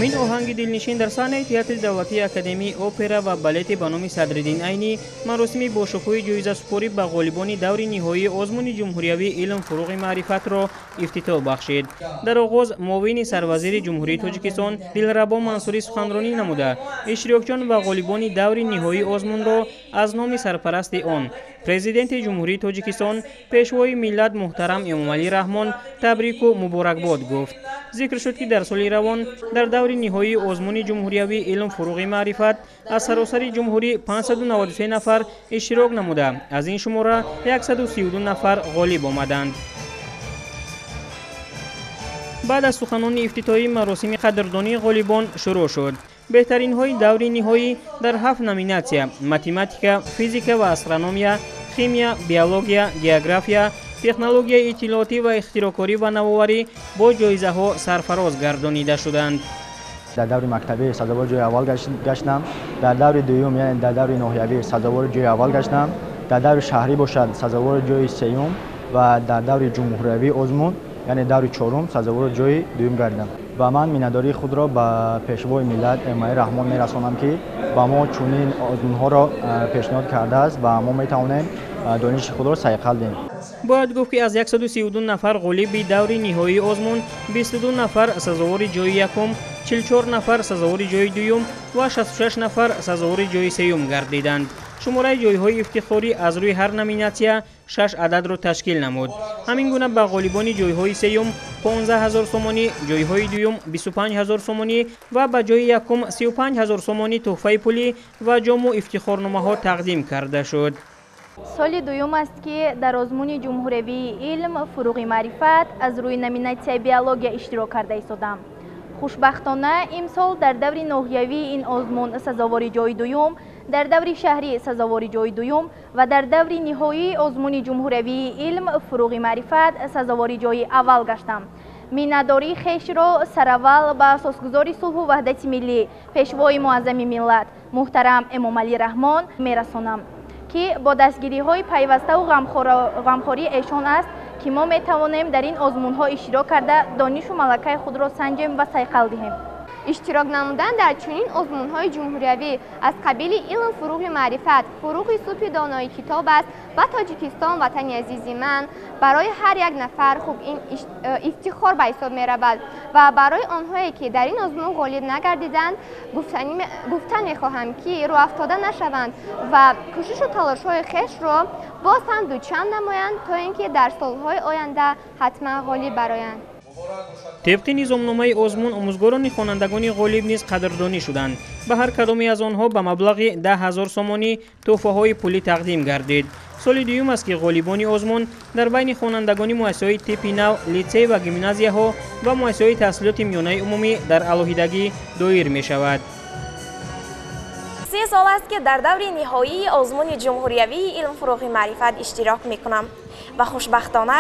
Ҳамин оҳанги дилнишин дар саҳнаи театри давлатии Академияи опера ва балети ба номи Садриддин Айнӣ маросими бошукӯҳи ҷоизасупорӣ ба ғолибони даври ниҳоии озмуни ҷумҳуриявии илм фуруғи маърифатро ифтитоҳ бахшид. Дар оғоз муовини сарвазири Ҷумҳурии Тоҷикистон Дилрабо Мансурӣ суханронӣ намуда, иштирокчиён ва ғолибони даври ниҳоии озмунро аз номи сарпарасти он, Президенти Ҷумҳурии Тоҷикистон, Пешвои миллат муҳтарам Эмомалӣ Раҳмон табрику муборакбод гуфт. Зикр шуд, ки дар соли равон дар даври ниҳоии озмуни ҷумҳуриявии илм фуруғи маърифат аз саросари ҷумҳурӣ 593 нафар иштирок намуда, аз ин шумора 132 нафар ғолиб омаданд. Баъд аз суханони ифтитоҳӣ маросими қадрдонии ғолибон шурӯъ шуд. Беҳтаринҳои даври ниҳоӣ дар ҳафт номинатсия: математика, физика ва астрономия, химия, биология, география, технологияи иттилоотӣ ва ихтироъкорӣ ва навоварӣ бо ҷоизаҳо сарфароз гардонида шуданд. Дар даври мактабӣ сазовори ҷои аввал гаштам, дар даври дуюм, яъне дар даври ноҳиявӣ, сазовори ҷои аввал гаштам, дар даври шаҳрӣ бошад, сазовори ҷои сеюм ва дар даври ҷумҳуриявии озмун, яъне даври чорум, сазовори ҷои дуюм гардидам. Ва ман миннатдории худро ба Пешвои миллат Эмомалӣ Раҳмон мерасонам, ки ба мо чунин озмунҳоро пешниҳод кардааст ва мо метавонем дониши худро сайқал диҳем. Бояд гуфт, ки аз 132 нафар ғолиби даври ниҳоии озмун 22 нафар сазовори ҷои якум, 44 нафар сазовори ҷои дуюм ва 66 нафар сазовори ҷои сеюм гардиданд. Шумораи ҷойҳои ифтихорӣ аз рӯи ҳар номинатсия шаш ададро ташкил намуд. Ҳамин гуна ба ғолибони ҷойҳои сеюм 15 ҳазор сомонӣ, ҷойҳои дуюм 25 ҳазор сомонӣ ва ба ҷои якум 35 ҳазор сомонӣ тӯҳфаи пулӣ ва ҷому ифтихорномаҳо тақдим карда шуд. Соли дуюм аст, ки дар озмуни ҷумҳуриявии илм фуруғи маърифат аз рӯи номинатсияи биология иштирок карда истодам. Хушбахтона, имсол дар даври ноҳиявии ин озмун сазовори ҷои дуюм, дар даври шаҳрӣ сазовори ҷои дуюм ва дар даври ниҳоии озмуни ҷумҳуриявии илм фуруғи маърифат сазовори ҷои аввал гаштам. Миннатдории хешро сараввал ба асосгузори сулҳу ваҳдати миллӣ, Пешвои муаззами миллат муҳтарам Эмомалӣ Раҳмон мерасонам, ки бо дастгириҳои пайваставу ғамхории эшон аст, ки мо метавонем дар ин озмунҳо иштирок карда, донишу малакаи худро санҷем ва сайқал диҳем. Иштирок намудан дар чунин озмунҳои ҷумҳуриявӣ аз қабили илм фуруғи маърифат, фуруғи субҳи донои китоб аст ва Тоҷикистон ватани азизи ман барои ҳар як нафар хуб ин ифтихор ба ҳисоб меравад ва барои онҳое, ки дар ин озмун ғолиб нагардиданд, гуфта мехоҳам, ки рӯафтода нашаванд ва кӯшишу талошҳои хешро боз ҳам дучанд намоянд, то ин ки дар солҳои оянда ҳатман ғолиб бароянд. Тибқи низомномаи озмун омӯзгорони хонандагони ғолиб низ қадрдонӣ шуданд. Ба ҳар кадоме аз онҳо ба маблағи 10 000 сомонӣ тӯҳфаҳои пулӣ тақдим гардид. Соли дуюм аст, ки ғолибони озмун дар байни хонандагони муассисаҳои типи нав, литсей ва гимназияҳо ва муассисаҳои таҳсилоти миёнаи умумӣ дар алоҳидагӣ доир мешавад. 3 сол аст, ки дар даври ниҳоии озмуни ҷумҳуриявии илм фуруғи маърифат иштирок мекунам ва хушбахтона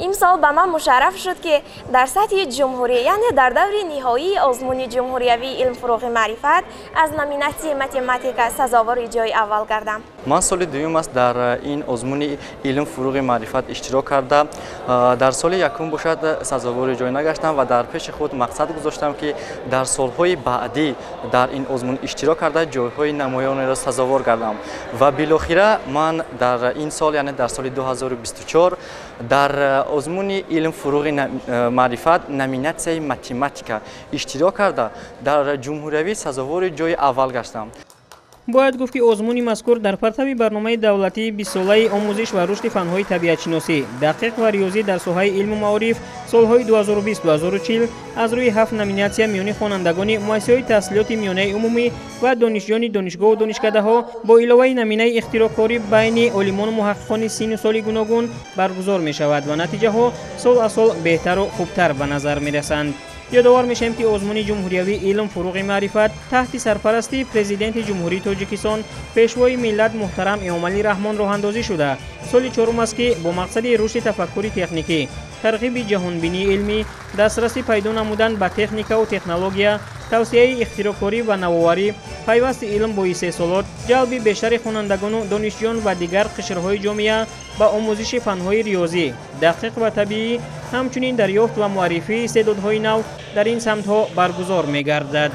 имсол ба ман мушарраф шуд, ки дар сатҳи ҷумҳурӣ, яъне дар даври ниҳоии озмуни ҷумҳуриявии илм фуруғи маърифат аз номинатсияи математика сазовори ҷои аввал гардам. Ман соли дуюм аст дар ин озмуни илм фуруғи маърифат иштирок карда, дар соли якум бошад, сазовори ҷой нагаштам ва дар пеши худ мақсад гузоштам, ки дар солҳои баъдӣ дар ин озмун иштирок карда, ҷойҳои намоёнеро сазовор гардам. Ва билохира ман дар ин сол, яъне дар соли 2024, дар озмуни илм фуруғи маърифат номинатсияи математика иштирок карда, дар ҷумҳуриявӣ сазовори ҷои аввал гаштам. Бояд гуфт, ки озмуни мазкур дар партави барномаи давлатии бистсолаи омӯзиш ва рушди фанҳои табиатшиносӣ, дақиқ ва риёзӣ дар соҳаи илму маориф солҳои 2020-2040 аз рӯи ҳафт номинатсия миёни хонандагони муассисаҳои таҳсилоти миёнаи умумӣ ва донишҷӯёни донишгоҳу донишкадаҳо бо иловаи наминаи ихтироъкорӣ байни олимону муҳаққиқони синну соли гуногун баргузор мешавад ва натиҷаҳо сол аз сол беҳтару хубтар ба назар мерасанд. Ёдовар мешавем, ки озмуни ҷумҳуриявии илм фуруғи маърифат таҳти сарпарастии Президенти Ҷумҳурии Тоҷикистон, Пешвои миллат муҳтарам Эмомалӣ Раҳмон роҳандозӣ шуда, соли чорум аст, ки бо мақсади рушди тафаккури техникӣ, тарғиби ҷаҳонбинии илмӣ, дастрасӣ пайдо намудан ба техникаву технология, Тавсияи ихтироъкорӣ ва навоварӣ, пайвасти илм бо истеҳсолот, ҷалби бештари хонандагону донишҷӯён ва дигар қишрҳои ҷомеа ба омӯзиши фанҳои риёзӣ, дақиқ ва табиӣ, ҳамчунин дарёфт ва муаррифии истеъдодҳои нав дар ин самтҳо баргузор мегардад.